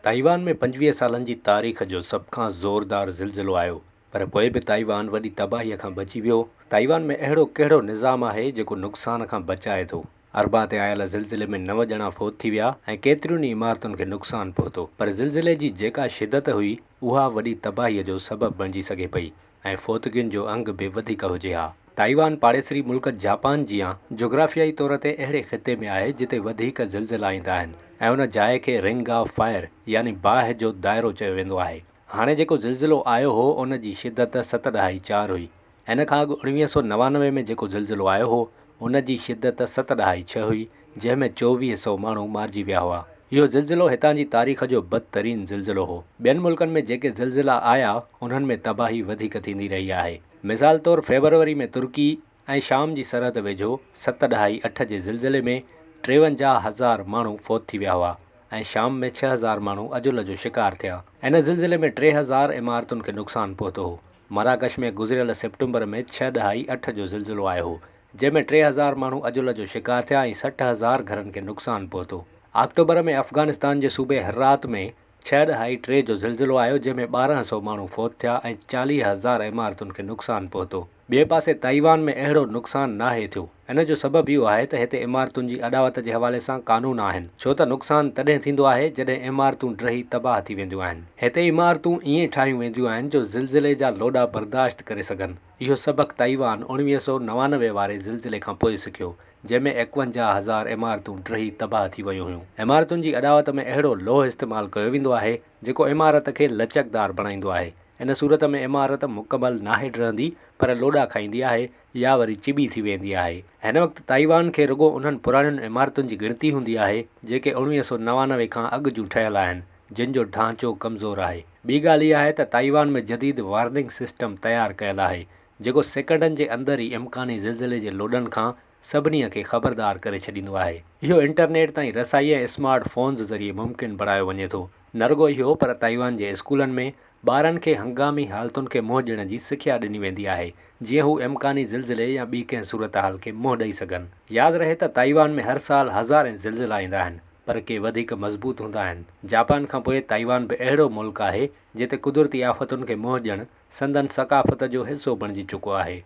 Taiwan ۾ 25 سالن جي تاريخ جو سڀ کان زوردار زلزلو آيو پر پوء به تائيوان وڏي تباهي کان بچي ويو. تائيوان ۾ اهڙو ڪهڙو نظام آهي جيڪو نقصان کان بچائي ٿو؟ اربع تي آيل زلزلي ۾ نو ڄڻا فوت ٿي ويا ۽ ڪيتريون ئي عمارتن کي نقصان پهتو پر زلزلي جي جيڪا شدت هئي اها وڏي تباهي جو سبب بڻجي سگهي پئي ۽ فوتگين جو انگ به وڌيڪ هجي ها. تائيوان پاڙيسري ملڪ جاپان جيان جغرافيائي طور تي اهڙي خطي ۾ آهي جتي وڌيڪ زلزلا ايندا آهن ۽ ان جاء کي رنگ آف فائر يعني باهه جو دائرو چيو ويندو آهي. هاڻي جيڪو زلزلو آيو هو ان جي شدت ست ڏهائي چار هئي. ان کان اڳ 1999 ۾ جيڪو زلزلو آيو هو ان جي شدت ست ڏهائي ڇهه هئي، جنهن ۾ 24 سئو ماڻهو مارجي ويا هئا. اهو زلزلو هتان جي تاريخ جو بدترين زلزلو هو. ٻين ملڪن ۾ جيڪي زلزلا آيا، انهن ۾ تباهي وڌيڪ ٿيندي رهي آهي. مثال طور فيبروري ۾ ترڪي ۽ شام جي سرحد ويجهو ست ڏهائي اٺ جي زلزلي ۾ 53 هزار ماڻهو فوت ٿي ويا هئا ۽ شام ۾ 6000 ماڻهو اجل جو شڪار ٿيا. ان زلزلي ۾ 3000 عمارتن کي نقصان پهتو هو. مراڪش ۾ گذريل سيپٽمبر ۾ ڇهه ڏهائي اٺ جو زلزلو آيو هو، جنهن ۾ 3000 ماڻهو اجل جو شڪار ٿيا ۽ 60 هزار گهرن کي نقصان پهتو. آڪٽوبر ۾ افغانستان جي صوبي هرات ۾ ڇهه ڏهائي ٽي جو زلزلو آيو، جنهن ۾ 12 سئو ماڻهو فوت ٿيا ۽ 40 هزار عمارتن کي نقصان پهتو. ٻئي پاسي تائيوان ۾ اهڙو نقصان ناهي ٿيو. ان جو سبب اهو آهي ته هتي عمارتن جي اڏاوت جي حوالي سان قانون آهن، ڇو ته نقصان تڏهن ٿيندو آهي جڏهن عمارتون ڊهي تباهه ٿي وينديون آهن. هتي عمارتون ائين ٺاهيون وينديون آهن جو زلزلي جا لوڏا برداشت ڪري سگهن. اهو سبق تائيوان 1999 واري زلزلي کان پوء سکيو، جنهن ۾ 51 هزار عمارتون ڊهي تباهه ٿي ويون هيون. عمارتن جي اڏاوت ۾ اهڙو لوهه استعمال ڪيو ويندو آهي، جيڪو عمارت کي لچڪدار بڻائيندو آهي. ان صورت ۾ عمارت مڪمل ناهي ڊهندي پر لوڏا کائيندي آهي يا وري چٻي ٿي ويندي آهي. هن وقت تائيوان کي رڳو انهن پراڻين عمارتن جي ڳڻتي هوندي آهي جيڪي 1999 کان اڳ جون ٺهيل آهن جن جو ڍانچو ڪمزور آهي. ٻي ڳالهه اها آهي ته تائيوان ۾ جديد وارننگ سسٽم تيار ڪيل آهي جيڪو سيڪنڊن جي اندر ئي امڪاني زلزلي جي لوڏن کان سڀني کي خبردار ڪري ڇڏيندو آهي. اهو انٽرنيٽ تائين رسائي ۽ اسمارٽ فونز ذريعي ممڪن بڻايو وڃي ٿو. نه رڳو اهو پر تائيوان جي اسڪولن ۾ ٻارن کي هنگامي حالتن کي منهن ڏيڻ جي سکيا ڏني ويندي آهي جيئن هو امڪاني زلزلي يا ٻي ڪنهن صورتحال کي منهن ڏئي سگهن. ياد رهي ته تائيوان ۾ هر سال هزارين زلزلا ايندا آهن پر ڪي وڌيڪ مضبوط هوندا آهن. جاپان کانپوء تائيوان به اهڙو ملڪ آهي جتي قدرتي آفتن کي منهن ڏيڻ سندن ثقافت جو حصو بڻجي چڪو آهي.